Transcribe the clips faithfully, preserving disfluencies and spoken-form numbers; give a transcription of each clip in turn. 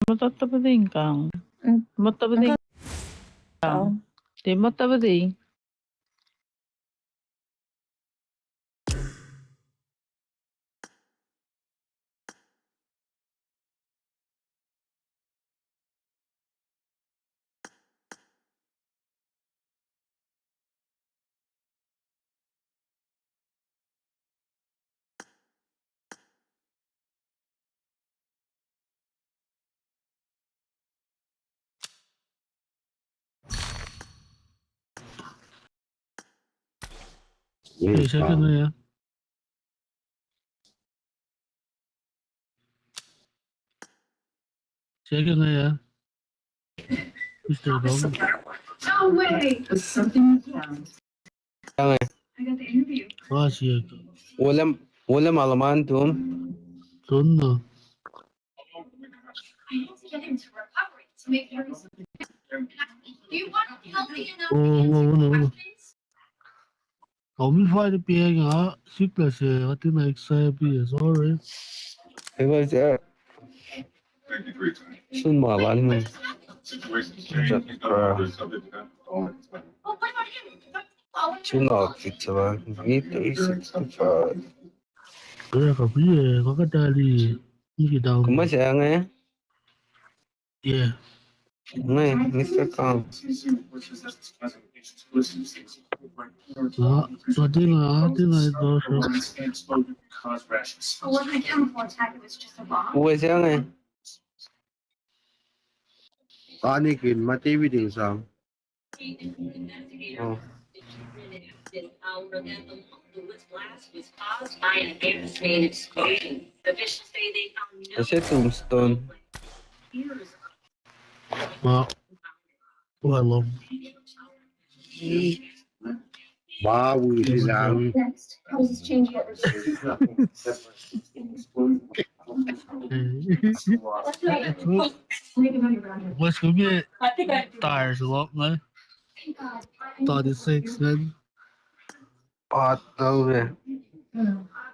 Matatabading kang. Matatabading kang. Te matatabading. Hey, second na ya. Second na ya. Mister Gong. No way. Something you found. Tange. I got the interview. Fuhs ya. Wolem, wolem aluman tum. Tum na. Oh, oh, oh, oh. Kom in fai the piang ah, sip lah se, atin na excited, sorry. Eba se. Sun ma lal na. Sun na fit sa ba. Ni three sixty-five. Kaya ka pia, ka ka tali. Niki down. Kuma se ange? Yeah. Nge, Mister Kang. Ah, so I think, uh, I think I go so. Uwe se ange? Anikin, ma David in sang. Oh. Ase Tombstone. Ma, walom. Ma, wi silang. Mas kumi tires a lot, man. Thirty-six, man. Pat, okay.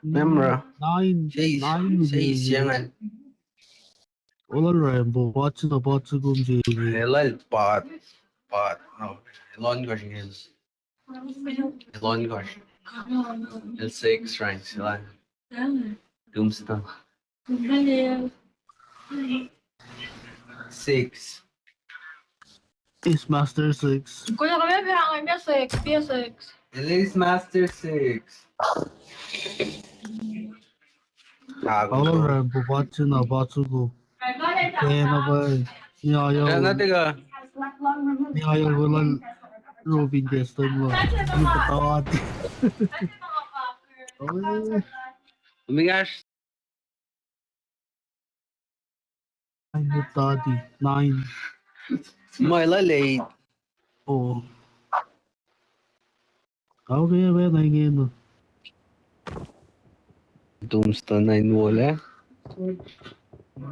Memra. Nine. Seis. Nine. Seis, yeah, man. Olal Rambo, Patsu na Patsu kum se. Elal Pat, Pat, no. Elon Gosh again. Elon Gosh. El six ranks, Elon. Tombstone. Six. Is Master Six. Kulo kami pia, kami pia six, pia six. It is Master Six. Aolol Rambo, Patsu na Patsu ko. Kena pa. Ni ayol. Kena teka. Ni ayol welan Robin Deston lo. Ni patawat. Oh. Umingash. Nine thirty, nine. Ma lal eight. Oh. Okay, well, nine game. Tombstone nine wall, eh?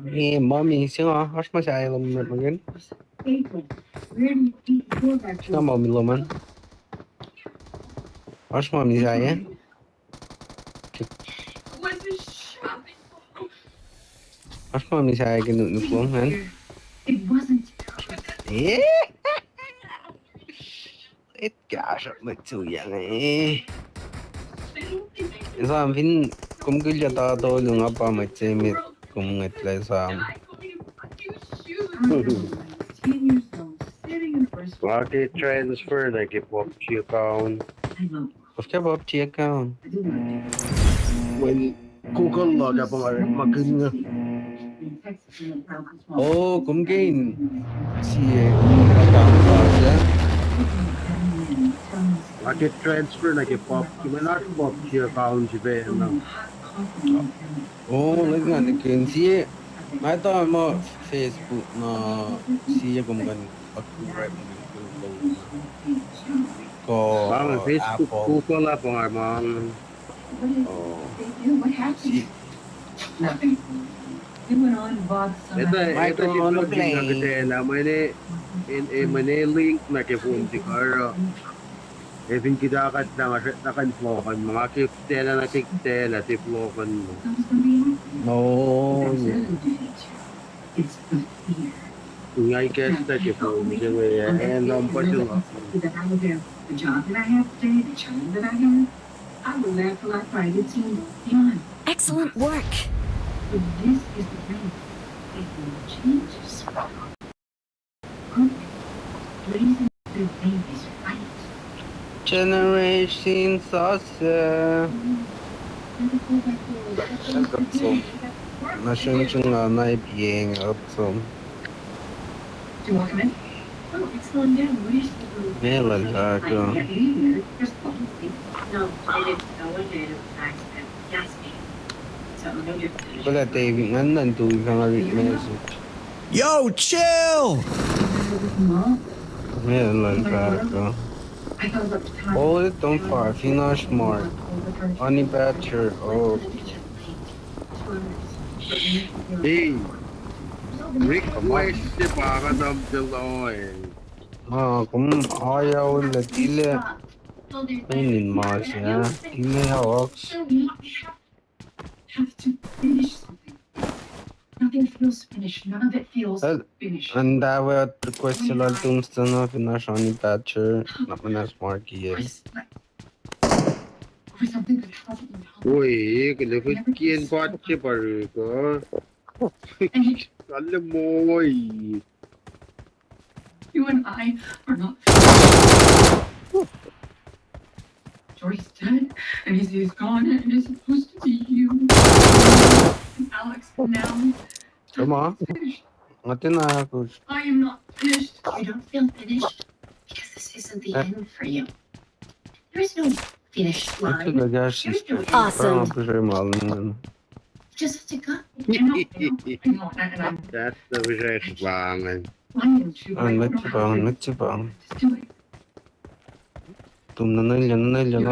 Eh, mami, singa, oasr ma sa elom again. Singa mami loman. Oasr mami sa, eh? Oasr ma misa ke nuknuk lom, man. Eh? Et kahsruh mwet su yang, eh. Esam fin kom kul ya tato lu nga pa mwet se met kom ngwetlah esam. Nga ke transfer nuh ke PUBG account. Of ke PUBG account. When Google log up on my, my Google. Oh, kom ke in sie account log, yeah? Nga ke transfer nuh ke PUBG, ma na PUBG account si pa na. Oh, like nga nikin sie. Nga ta ma Facebook na sie kom kan pag-, ko Facebook, Google, Apple. Google lah pa nga ma. Oh. Eta, eta si plugin na ke tena, mane, in, eh, mane link na ke phone tikara. Efin kita kat na nga sret na kan plug on, ma nga ke tena na ke tena te plug on. No. It's the fear. Nga ikacslah ke phone se inge, eh, number two. That I would have the job that I have today, the children that I have, I would laugh till I cried. It seemed beyond. Excellent work. But this is the way that you change yourself. Good. Raising their babies right. Generation Sase. Never go back there. That's up to. Nashin chunga na ipyeng up to. Do you want to come in? Oh, it's slowing down. What is the— Melan ka. I can't get anywhere. There's nothing. No, I didn't know what day to relax and gas station. So, no different. Kulah David, ngan nan tu ika nga read message. Yo, chill! Melan ka. Hold it, don't fire. Finish mark. Honey Badger. Oh. Hey. Request se pa nga tam teloe. Ma, kom aya ulla tile. Inin ma se, ah. Tile oaks. Have to finish something. Nothing feels finished. None of it feels finished. And that way request lal Tombstone of Finish Honey Badger. Not when that's Marky, yes. Or something that hasn't been done. Oi, ekele fut kien patche pariko. Kalle moi. You and I are not. Jordy's dead, and he's, he's gone, and it's supposed to be you. And Alex, now. Come on. Nothing happens. I am not finished. You don't feel finished because this isn't the end for you. There's no finish line. Awesome. Just to go. That's the research line. An met tibang, met tibang. Tum na nalya, na nalya, na.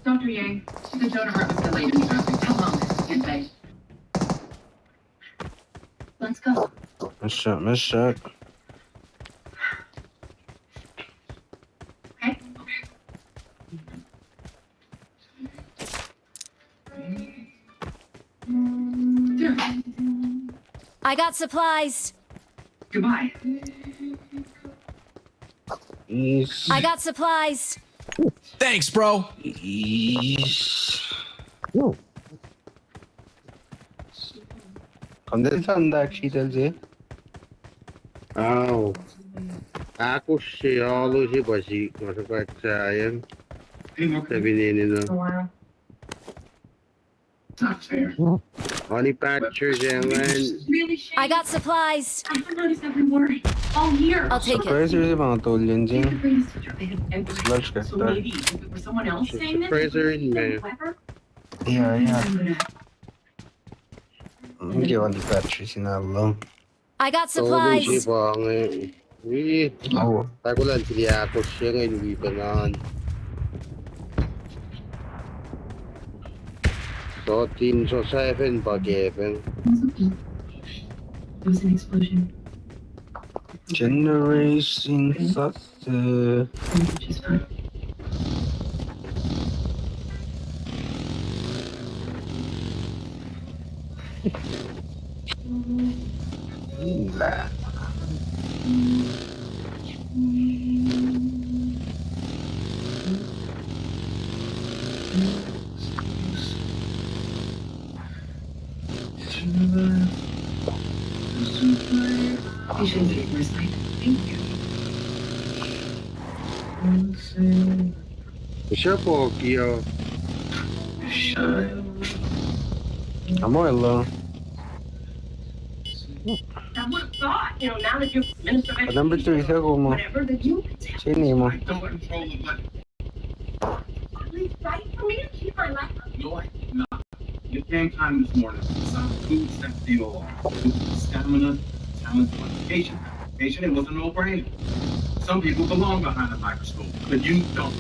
Doctor Yang, the donor was delayed in the— How long? Let's go. Message, message. Okay. I got supplies. Goodbye. I got supplies. Thanks, bro. Kom ta sanda actually tell se. Au. Ako se alu se pa si, ma se pa sayan. Tabi nini na. Honey Badger se ngan. I got supplies. I'll take it. Suppressor se pa nga tolin se. Sludge ka. Suppressor in me. Yeah, yeah. Nge on the battery sin alu. I got supplies. Tolu se pa inge. Wi. Oh. Takulan tilia kosye nge in wi penan. Sotin so seven pa kevin. It was an explosion. Generation Sase. Srihpac uh. Am oil uh. Number three, sako ma. Sini ma. Please fight for me and keep my life. No, I did not. It came time this morning. Some food sent to you all. Stamina, talent, education. Education, it was a no-brainer. Some people belong behind a microscope, but you don't.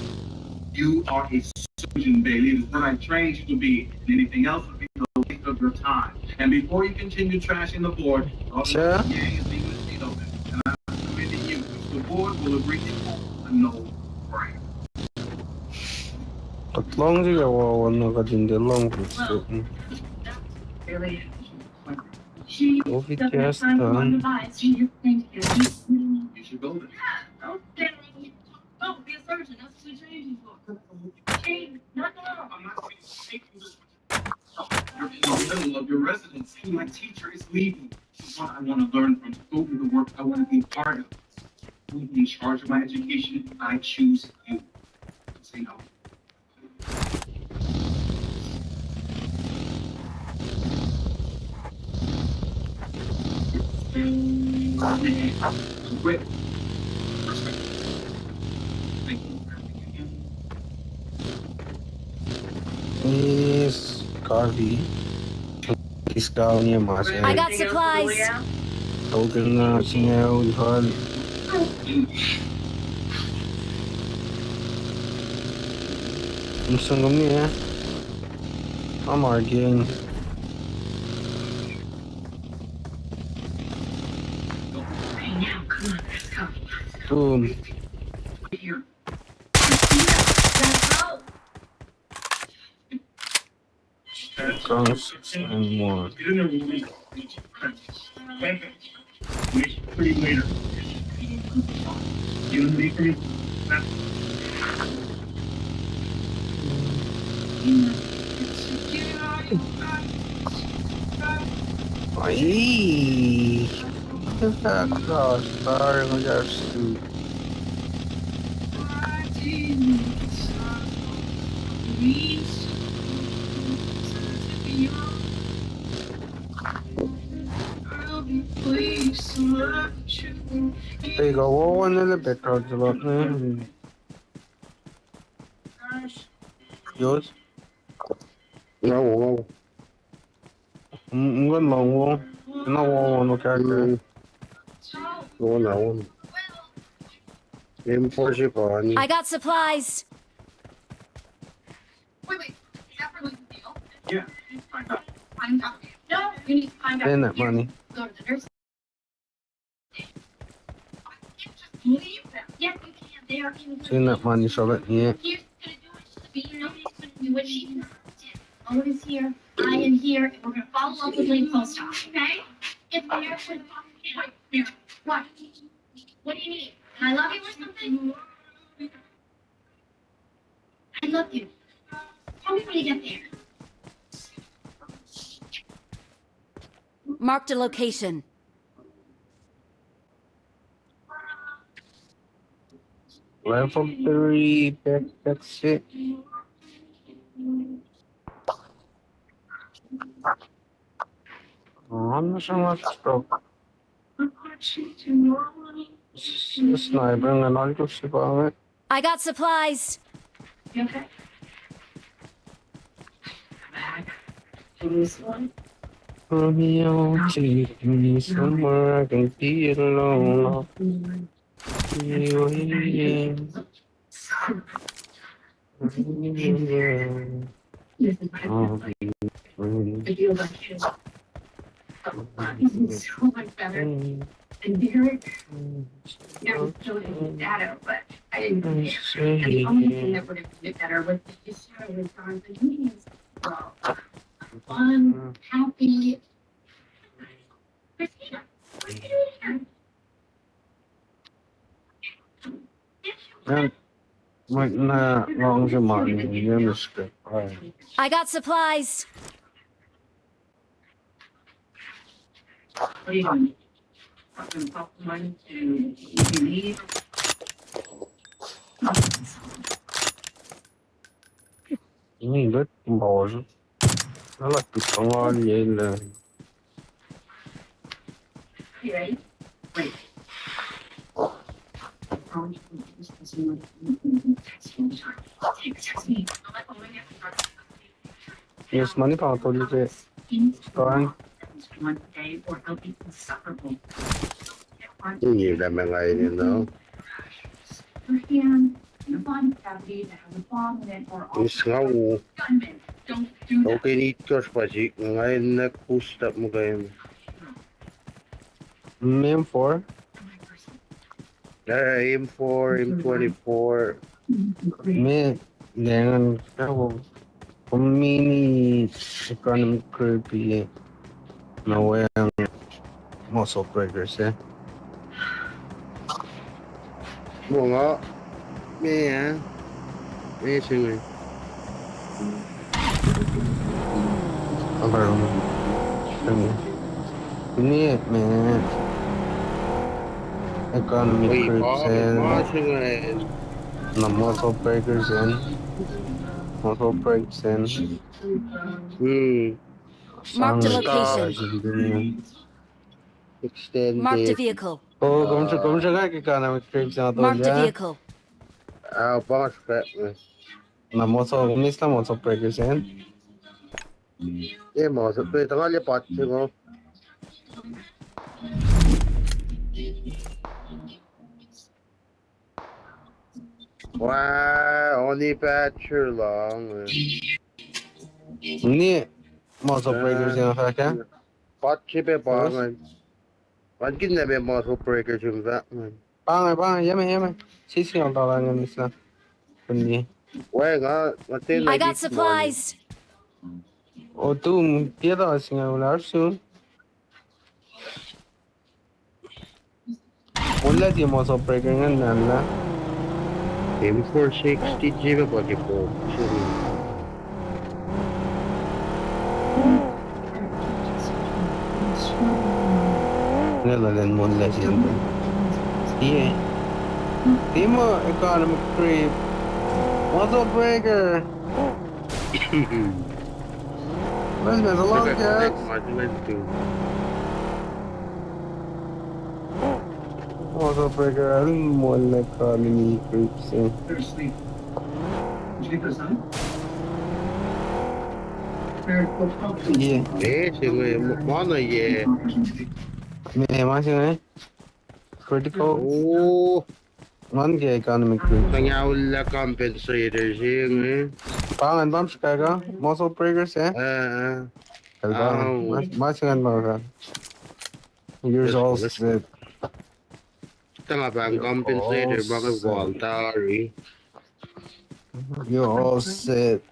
You are a surgeon, Bailey. It is what I trained you to be, and anything else would be a waste of your time. And before you continue trashing the board, Sir? Yang is leaving the seat open, and I'm recommending you, which the board will agree to, a no-brainer. Kuht lohng sika wawa na kuht in tiac lohng kuht. Really? COVID test done. You're in the middle of your residency. My teacher is leaving. She's what I want to learn from. Go do the work I want to be a part of. Who's in charge of my education? I choose you. Say no. Great. Respect. Thank you. Is Kavi. Is Kavi, yeah, mas. I got supplies. Token na singa ulhal. Ang sangam niya. I'm arguing. Boom. Guns and more. Ai. Kaka star ngejar stu. Ei, ka wowo nele background se luhk ne. Yos. Nga wo, nga wo. Nga wo. Nga wo, no kaka. Wo na wo. Em force pa ni. I got supplies. Wait, wait. Is that for, like, real? Yeah. Find out. Find out. No, you need to find out. Spend that money. Go to the nurse. Spend that money, Charlotte. Yeah. Always here. I am here, and we're gonna follow up with Lady Falstaff, okay? It's there for the, what? What do you need? I love you or something? I love you. Tell me when you get there. Marked a location. Level three backpack set. Oh, I'm not sure what's up. Sniper nga nalko sipa nge. I got supplies. You okay? Bag. Give me this one. Mommy, I'll take me somewhere I can be alone. Be waiting. This is my favorite. I feel like him. He's so much better. And Derek, I was still in shadow, but I didn't care. And the only thing that would have made it better was if his shadow was gone. But he is, well, fun, happy. Christina, what are you doing here? Yan, mwet na luhngse mani, yan script, right. I got supplies. What are you doing? I'm gonna talk to mine to leave. Ni bet pause. Ala tu kangal yel. Yes, money pa tolu te. Fine. Ini lah mengai ni, no. Is nga wo. Okay, ni kos pa si nga in na kus tap mukain. M four. Uh, M four, M twenty-four. Me dengan kawo. Mini economic group ye. Na weacng Muscle Breakers, eh? Mo nga. Me, eh? Me singe. Abar. Singe. Ni, me. Economy Groups, eh. Na Muscle Breakers, eh. Muscle Breakers, eh. Hmm. Marked a location. Extended. Marked a vehicle. Oh, kom srihke, kom srihke ke economy Groups, eh. Marked a vehicle. Ah, boss, eh. Na Muscle, kom eis na Muscle Breakers, eh. Eh, Muscle Breakers, tanga le pat se ngo. Wa, oni patcher long. Ni Muscle Breakers, eh, fahk ah. Patcher pe pangan. An kinna me Muscle Breakers in fahk, man. Pangan, pangan, yame, yame. Sisi on talan ngan isla. Kunni. Weng, ah, I got supplies. O tum, tiac ta singa ular sun. Ulla ti Muscle Breaker ngan nalla. M four sixty G ba ke po. Nella len mon la sian. Ie. Timo economy creep. Muscle Breaker. Well, there's a lot of gas. Muscle Breaker, el mon economy creep se. Ie. Eh, se inge, ma na ye. Me, ma se inge. Critical. Oh. Ngan ke economy creep. Tanga ulla compensator se inge. Pangan bam srihpac ka, Muscle Breakers, eh? Eh, eh. Kal pangan. Ma se inge ma ka. Yours all set. Tanga pahng compensator, ma ke wal tari. You're all set.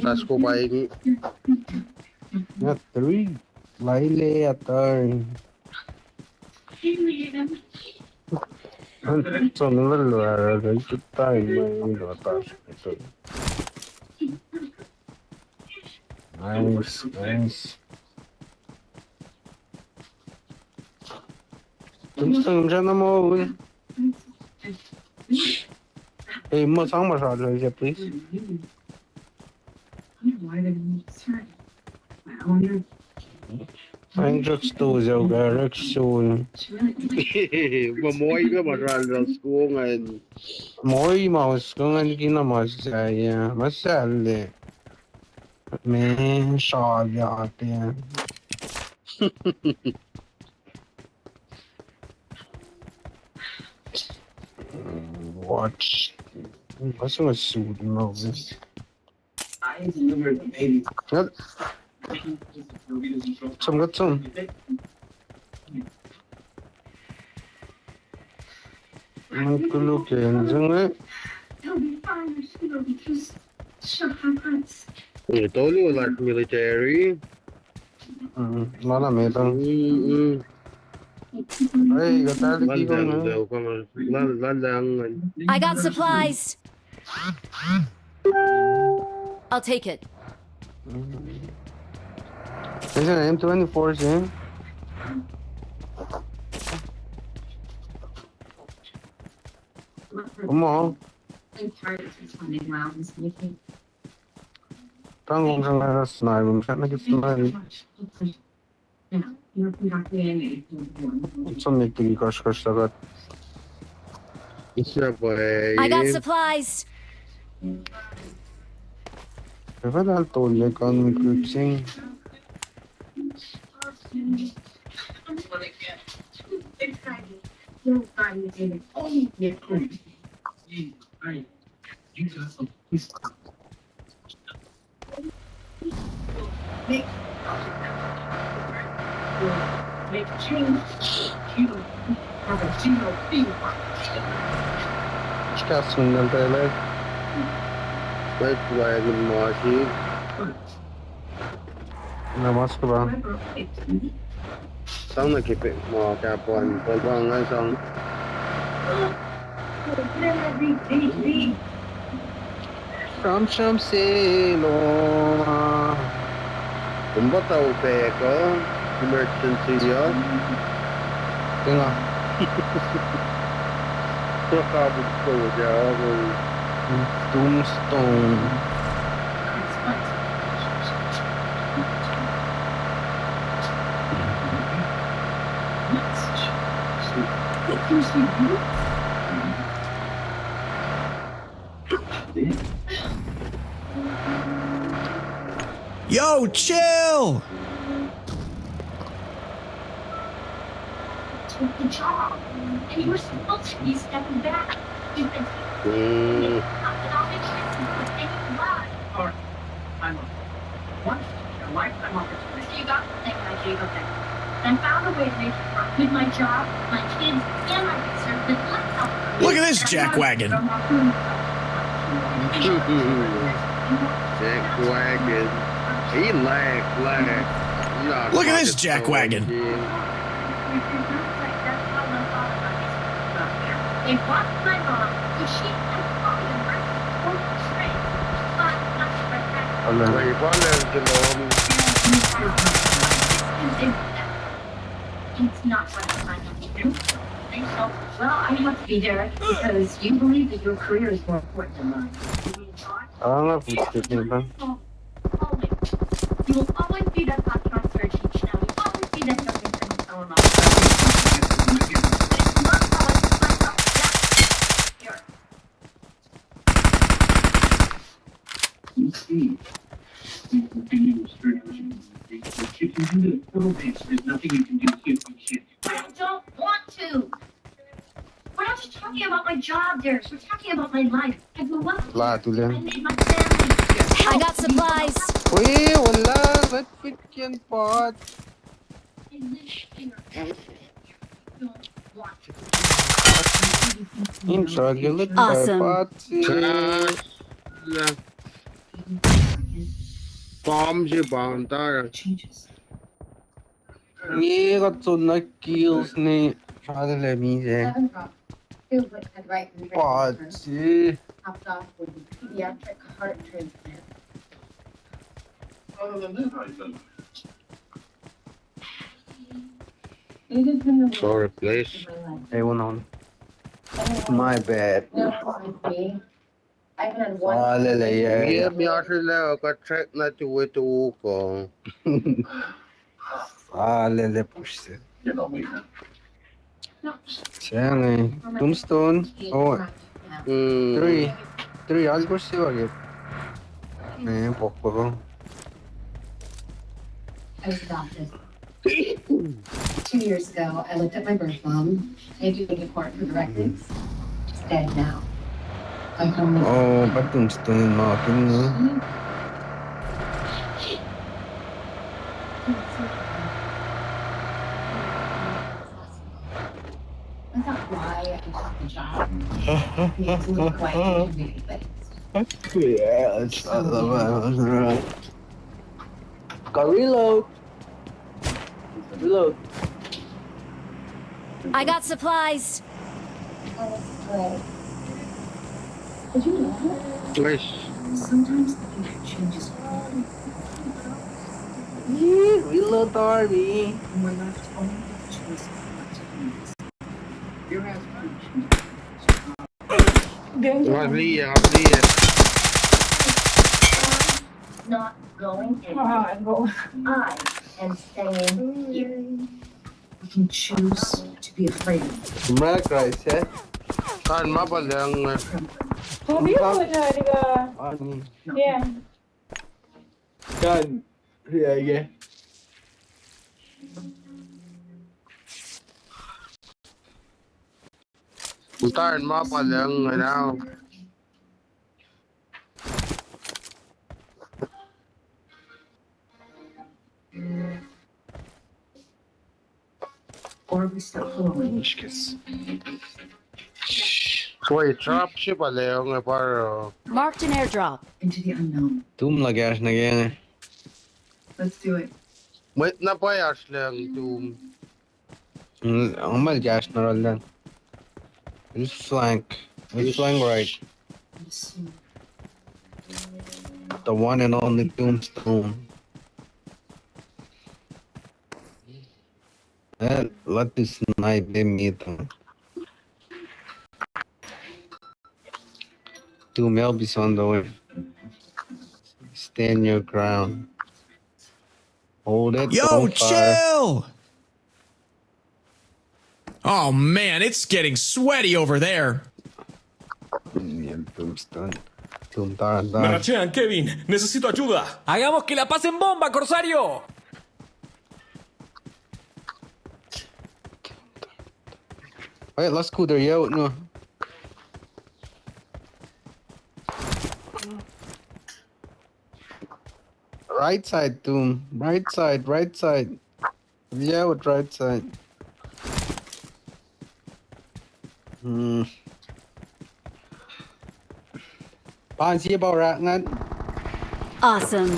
Tasko pa inge. Nga three. Laile atar. An, so nilal lo ara, ito time, nilal lo atar. Nice, nice. Tungsten jana mo, eh. Hey, mo sang ma sa, please. Ang jokes to, Joe, Garrett, soon. Mamoy ka ma sa, Joe, school ngan. Moy ma, school ngan kina ma sa, yeah, ma sa le. Me, sa, yeah, yeah. Watch. What's my suit? No, this. Yep. Some got some. Ang kulukin, siyang eh. Eh, tolu lah military. Mm, mana metal. Mm, mm. Hey, got that. Lal dang, lal dang. I got supplies. I'll take it. Is it M twenty-four, Jim? Come on. Tanggung sang ada sniper, sang lagi sniper. Some need to be crush, crush, sagat. Isa pa. I got supplies. Ever that told me can recruit sing. Stassin nal tala. Let wagon masi. Na mas ke pa. Sang na ke pe ma kapuan, pal pa nga sang. Sram sram se lo. Kumba tau pek uh, emergency uh. Tenga. Toka buk so ja. Tombstone. Yo, chill! Took the job, and you were supposed to be stepping back. You said, Mm. "I'll make sure you put any blood." Or, I'm a once in a lifetime opportunity. You got the thing, and I gave up everything. And I found a way to make it work with my job, my kids, and my research, with less help from you. Look at this jackwagon. Jackwagon. He lag, lag. Look at this jackwagon. They blocked my mom, so she had to call the emergency total straight. But not sure what happened. Hello. Wait, what happened to mom? It's not what I signed up to do. They felt, well, I must be there because you believe that your career is more important than mine. Ah, nga put it in. You will always be that hot concert teacher now. You'll always be that young and pretty fellow. It's not how I see myself. That's here. You see, you can do certain things, but you can do the little things. There's nothing you can do here. You can't. I don't want to. We're not just talking about my job, Darius. We're talking about my life. I grew up here. Latule. I made my family here. I got supplies. Oi, wala, let pick and pot. I live here. I don't want to. Inside, you look. Awesome. Pot. Bomb je bomb tara. Changes. Nge kuht soenna kills ne, srale misac. Patsi. Sorry, please. Hey, one on. My bad. I've had one. Hallelujah. Yeah, mi asr lah ka track na tu we tu ko. Hallelujah, push. Siang, eh, Tombstone. Oh. Hmm. Three. Three, I'll push you again. Eh, pok pok. I was adopted. Two years ago, I looked at my birth mom. I had to go to court for the records. She's dead now. I found the. Oh, but Tombstone marking, no? That's not why I took the job. It's not why I took the job. Yeah, it's not the. Got reload. Reload. I got supplies. Nice. Sometimes the future changes. Yeah, reload army. And we're left only with the choices we want to make. Your aspiration. Ugly, ugly. Not going anywhere. I am staying here. We can choose to be afraid. Mrak rice, eh? Kan ma pa lang, eh. Hobi ko na, di ka. Ani. Yeah. Kan, yeah, yeah. Kan ma pa lang, eh, now. Wait, dropship ale ong e paro. Marked an airdrop. Into the unknown. Tum la gas na gene. Let's do it. Mwet na pwacye oasr lang Doom. Mm, ang mal gas na rallan. This flank. This flank right. The one and only Tombstone. Eh, let this snipe him either. Doom, help is on the way. Stand your ground. Hold it. Yo, don't fire. Chill! Oh man, it's getting sweaty over there. Doom, Doom, taran, taran. Kevin, necesito ayuda. Hagamos que la pasen bomba, Corsario. Hey, let's go there, yo, no. Right side, Doom. Right side, right side. Yeah, with right side. Hmm. Pan sie pa orak ngan. Awesome.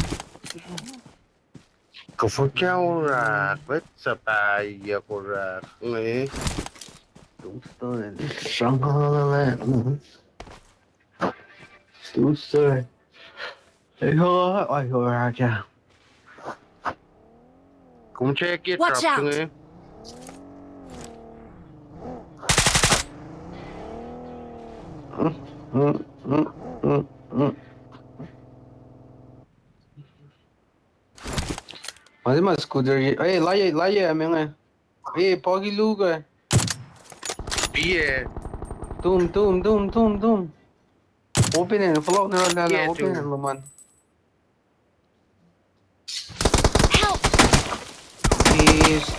Kufukia orak, let's a pa ya orak. Eh. Tuh, tuh, sangkala. Tuh, sir. Hey, ho, ay, ho, raja. Kom check it. Watch out. Mati ma scooter ye. Hey, laye, laye, amenge. Hey, pogi luga. Piye. Doom, Doom, Doom, Doom, Doom. Open and follow na la la, open and luman. Help! Please.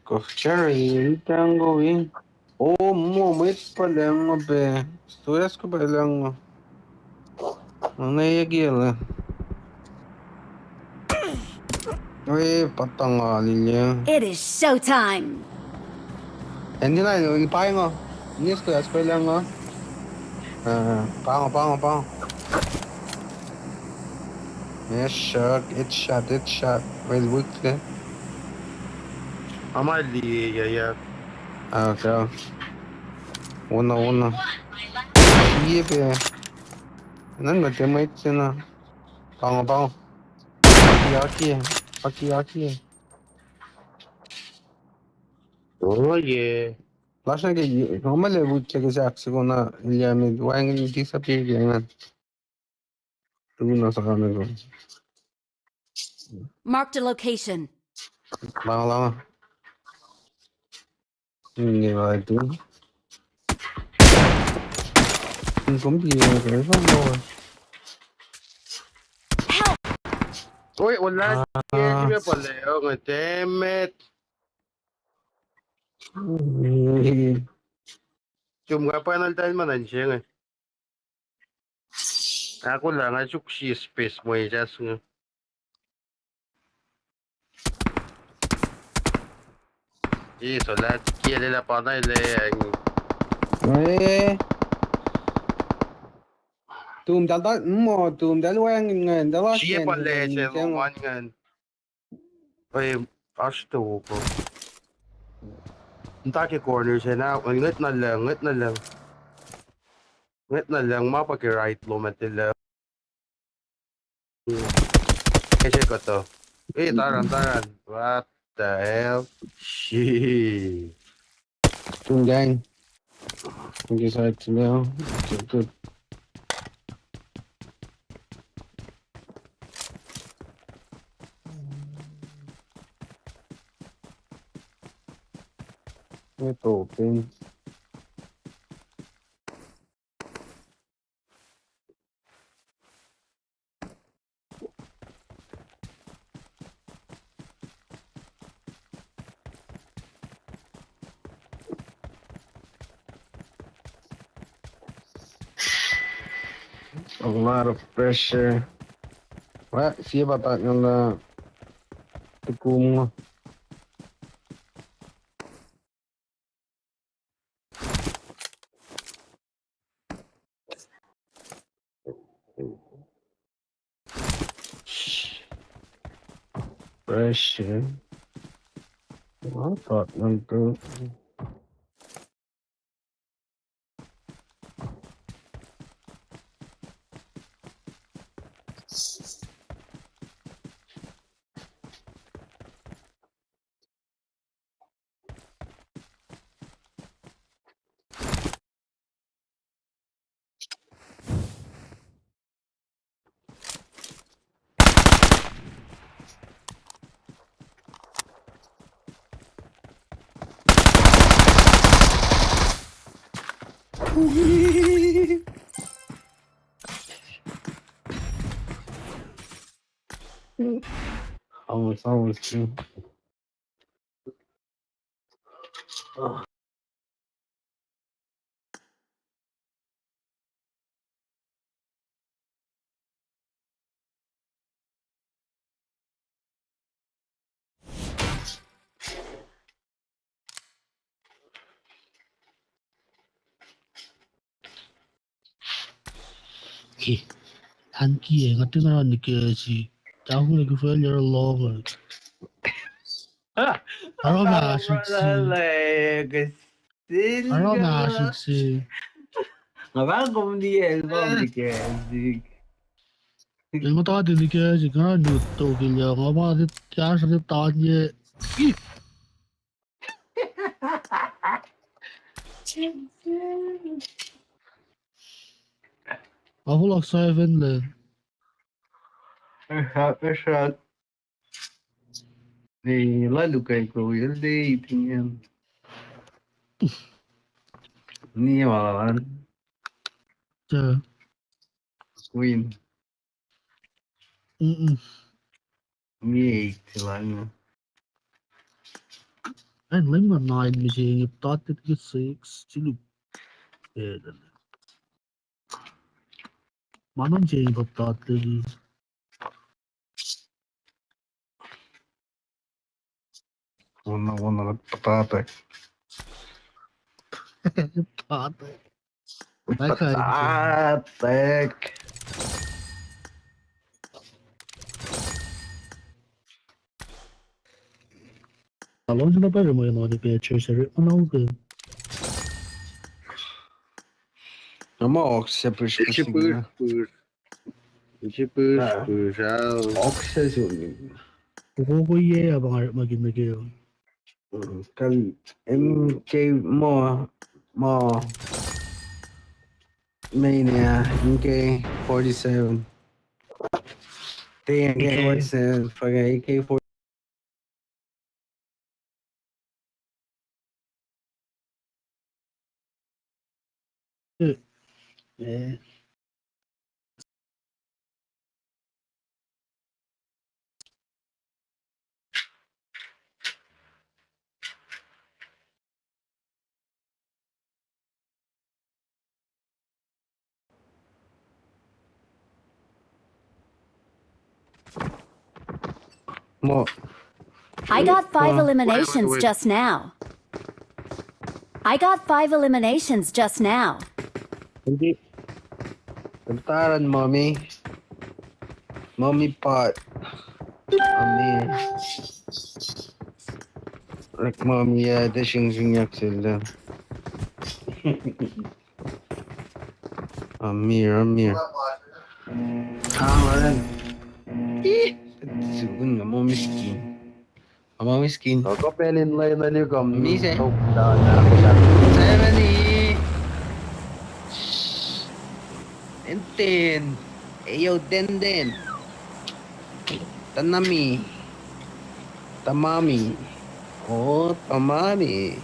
Kof Jerry, tango in. Oh, mo, mwet pa lang obe. Stoyas ko pa lang. Mana ye gila. Oi, patang alilya. It is showtime. Endi na, ni paingo. Ni stoyas ko lang. Ah, pango, pango, pango. Yes, shark. It's shot, it's shot. Well, weak there. Ama li ya ya. Ah, okay. Wona, wona. Iye pe. Nan nga teammate sena. Pango, pango. Aki, aki. Aki, aki. Oh, yeah. Last night, normal level check is actually gonna limit. Why you disappear again? Tuh na sa kami ko. Marked a location. Langa, langa. Ini lah itu. Ini zombie ya, guys. Help! Oi, wala. Ah. Ini pala. Oh, damn it. Cum nga pa nal tain ma nan siya nga. Ako lang, nga suk si space mo ya siya nga. Eh, so la, kiyac lah pa na ile ang. Eh. Tum dal dal, mo, tum dal wang ngan, dal siya pala siya ngan. Oi, oasr tuh ko. Nta ke corner se na, ngwet na lang, ngwet na lang. Ngwet na lang, ma pa ke right lom at lang. Ese kuhtuh. Eh, taran, taran. What the hell? Shit. Tum gang. Ang isa ito na. Good. Ito, open. A lot of pressure. Wah, siapa tak ngala tukum. Pressure. What the number? Almost, almost. Ki, an ki e, nga tiac na nikacsik. Taku liki failure lover. Aroma siksi. Aroma siksi. Nga pa kom ni el kom nikacsik. El muhta nikacsik, nga nutto kilya, nga pa kahsruh tanye. Afolak seven le. Esat, esat. Ni lalu kai ko yel de itin yan. Ni ma lan. Ja. Queen. Mm-mm. Ni eight lan. An lima nine misi ngi ptatit ke six. Silu. Eh, ma non se ngi ptatit. Wona, wona, pathetic. Pathetic. Pathetic. Alon sila pa remo eno ni pe church eri mana uke. Ama ox se push push. Push push. Push push. Ox se suni. Koko ye abang arit makin neke. Kal M K mo, mo. Mania, M K forty-seven. Te M K forty-seven, fucking A K forty. Eh. Mo. I got five eliminations just now. I got five eliminations just now. Hindi. Tentaran, mommy. Mommy pot. Mommy. Like mommy, yeah, the shing shing yak sila. Amir, Amir. Tamaran. Eh, zun nga momiskin. Nga momiskin. Ako pelin lay na liyo kami. Mise. Seventy. And then, ayo, then, then. Tanami. Tamami. Oh, tamami.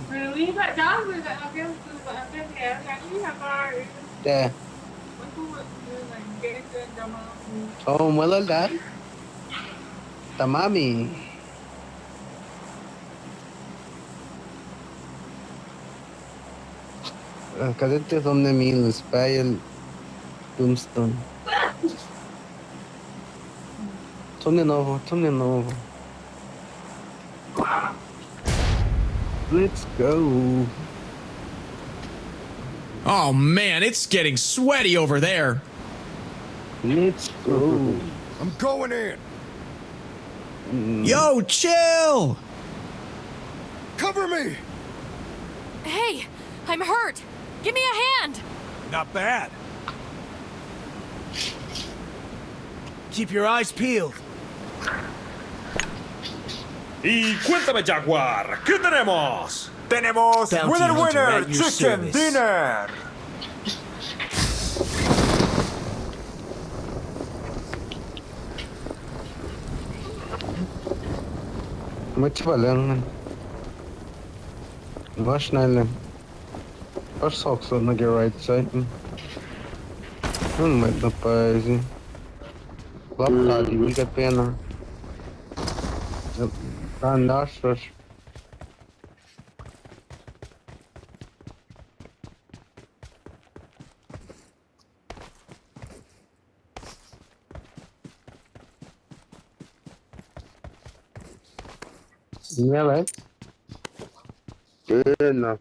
Te. Oh, mwelal ta? Tamami. Kadet te som ne minus payel tombstone. Som ne novo, som ne novo. Let's go. Oh man, it's getting sweaty over there. Let's go. I'm going in. Yo, chill! Cover me! Hey, I'm hurt. Give me a hand. Not bad. Keep your eyes peeled. Ikuhn tama Jaguar, kuh tenemos. Tenemos. Bounty winner, hunter winner, at your chicken service. Dinner. Mwet se pa lacng. Lasr na lacng. Lasr sokso nuh ke right side. Mwet na paisi. Lap tadi wi kuht pacna. Kan lasr lasr. Ingena. Ingena.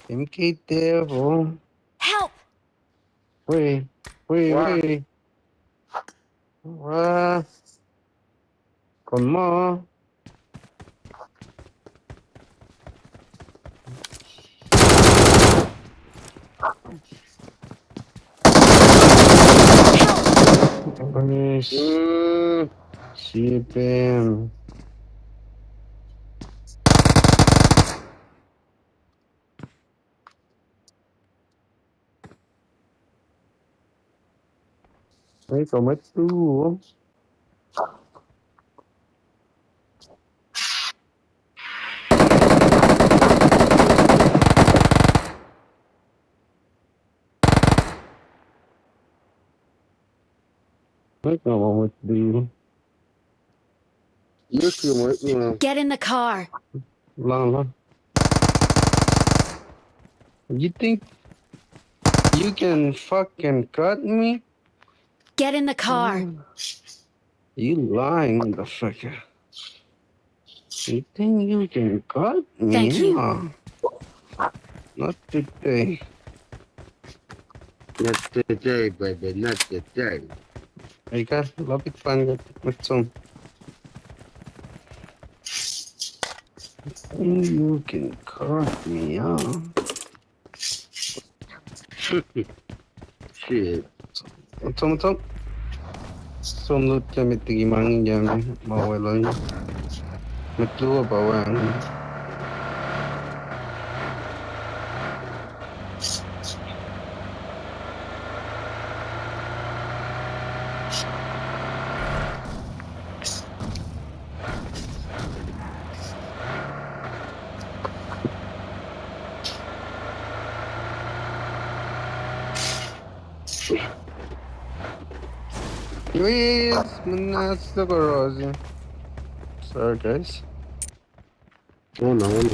M K Devil. Help! Wi, wi, wi. Wa. Come on. Nice. Mm. Sip him. Hey, come on, too. Mwet na ma mwet di. Yes, you might, you know. Get in the car. Lang, lang. You think you can fucking cut me? Get in the car. You lying motherfucker. You think you can cut me? Thank you. Nah. Not today. Not today, baby, not today. Ika, lapit pan ka, macsom. You can cut me, huh? Shit. Tom, tom. Som lut kami tiki mangi kami ma welan. Metlu apa wang. Luis, mena sokorozi. Sorry, guys. Oh, no, no.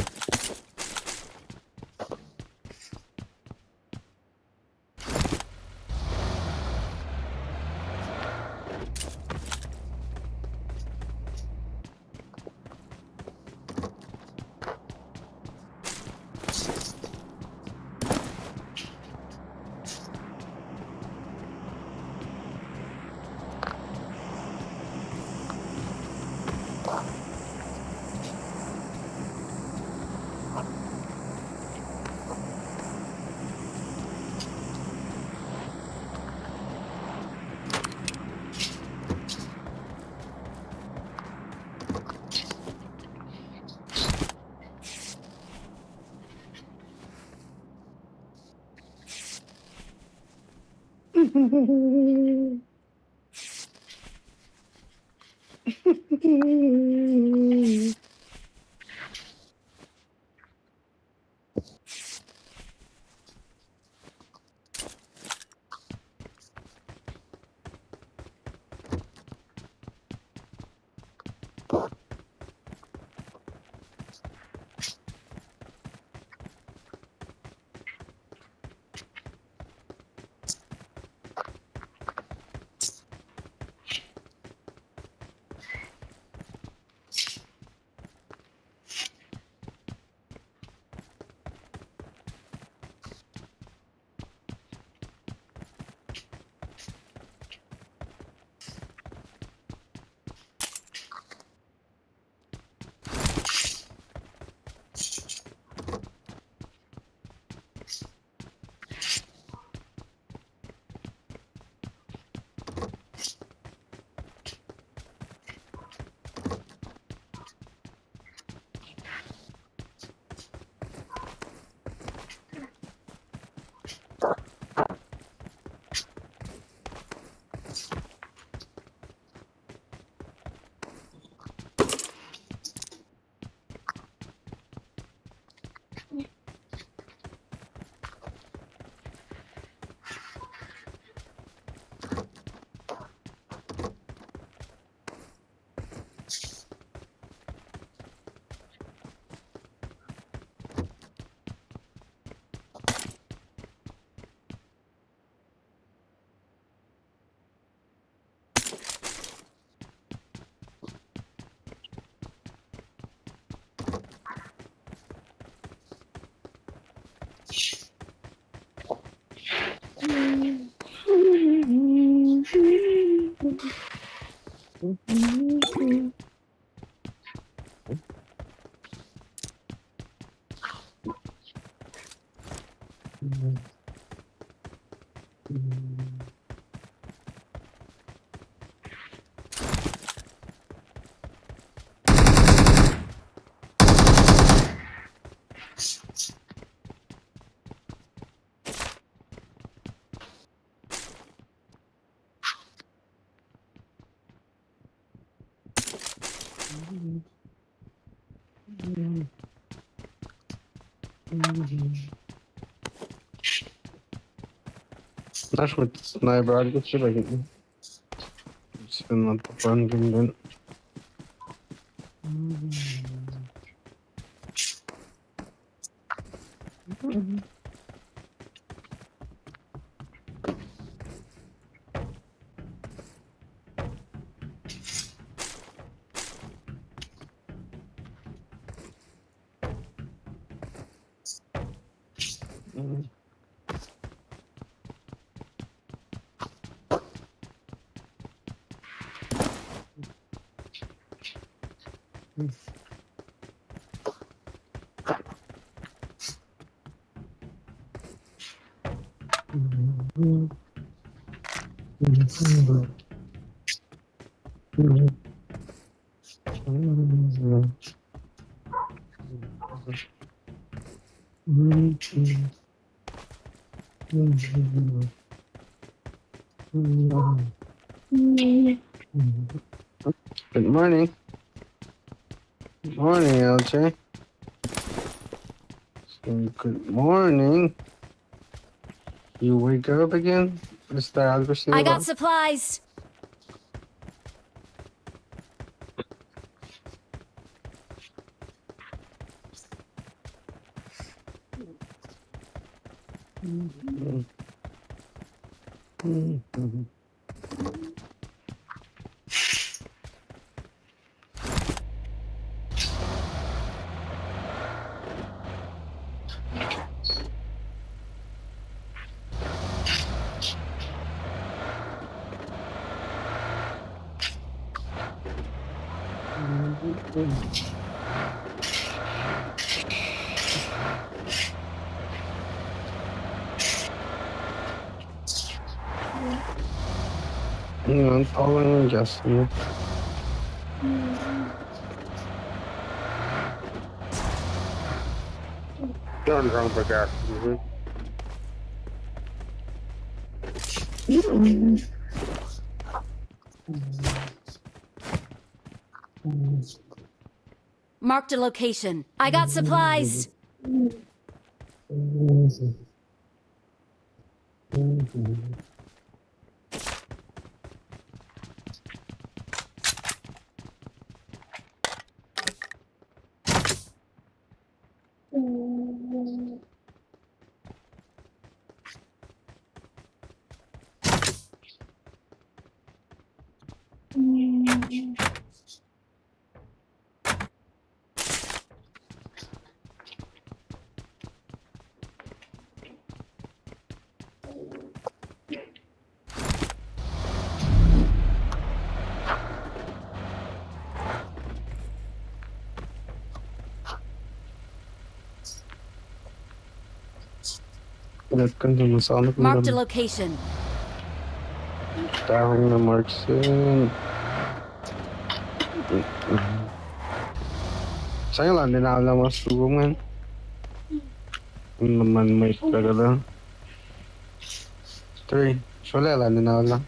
Nahtuhl sniper, I'll get you back. It's been not the fun game then. Good morning. Morning, L J. Good morning. You wake up again, Mister Alvarez? I got supplies. Hang on, Paul, I'm just here. Done wrong for that. Marked a location. I got supplies. Marked a location. Tavern na mark soon. Sang lan din ala ma sugo man. Naman may tagala. Three. Shola lan din ala.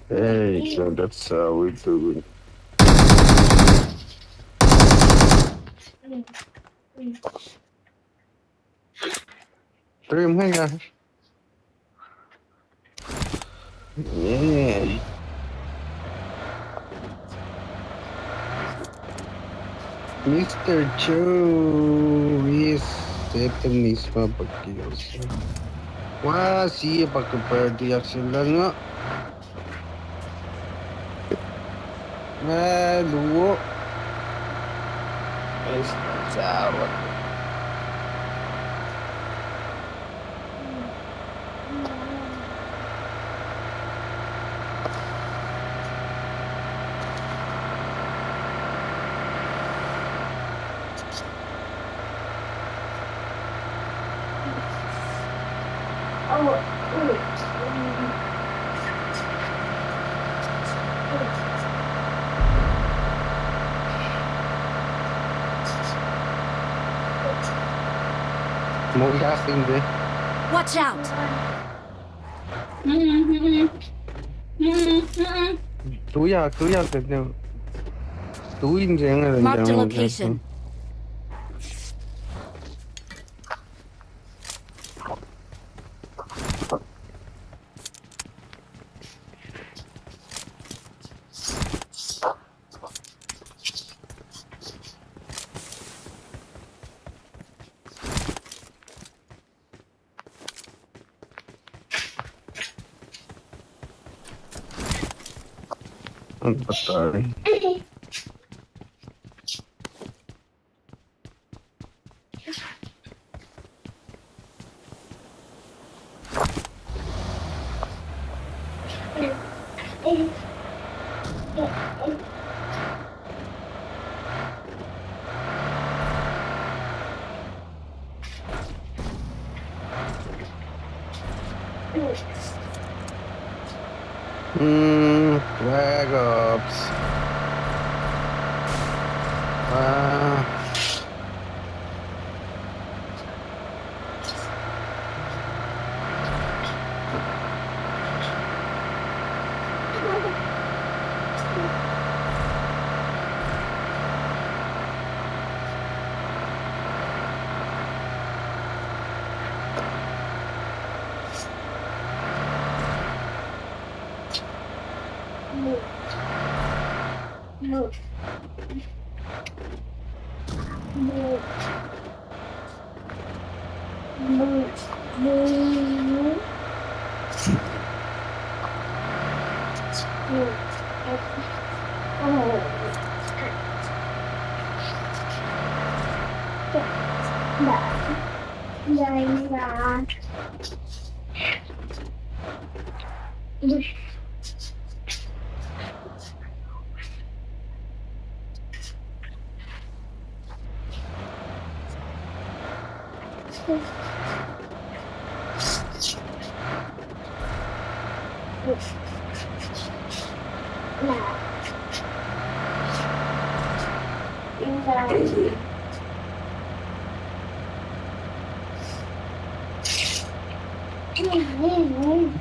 Hey, so that's how we do it. Three, my gosh. Yeah. Mister Joe is seven is my bucket. Wah, see a bucket party actually. Eh, luo. Eis sawa. Mol gas in there. Watch out! Tuyak, tuyak, tuyak. Tuin jeng. Marked a location. Ang patay. Mm, Black Ops. Ah.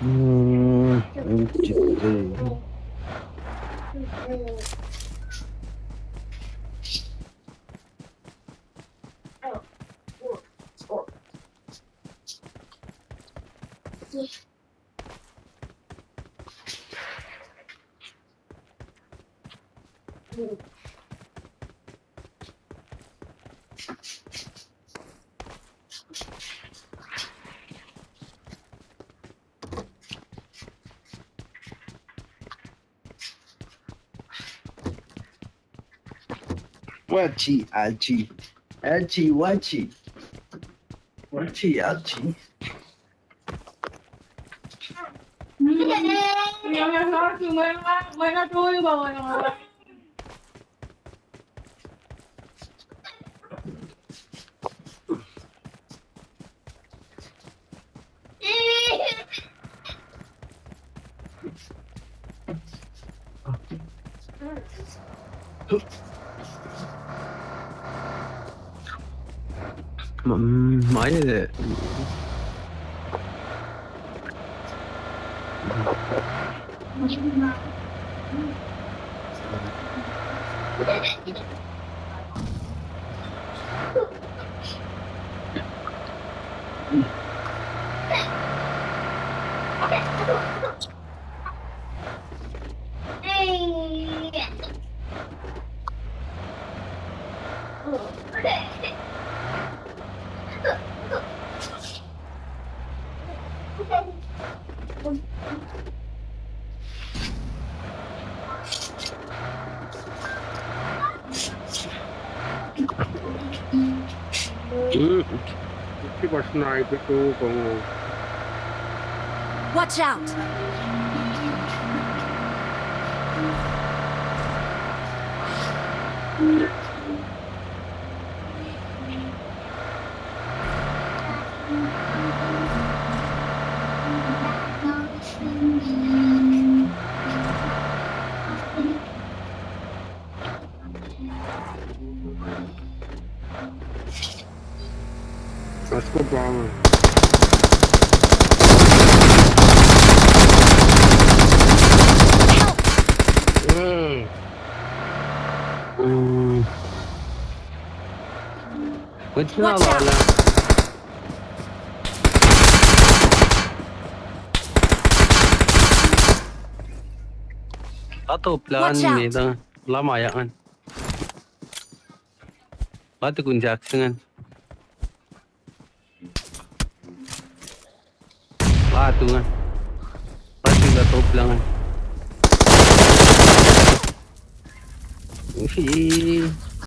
Mm, interesting. Wachi, achi. Achi, wachi. Wachi, achi. Mm, mine. Mm. Keep a sniper too, come on. Watch out! Let's go, Palmer. Mm. Mm. Watch out! Atop lan. Watch out! Neta lama yakan. Patukun sak se ingacn. Patu nga. Patu nga top lang. Usi.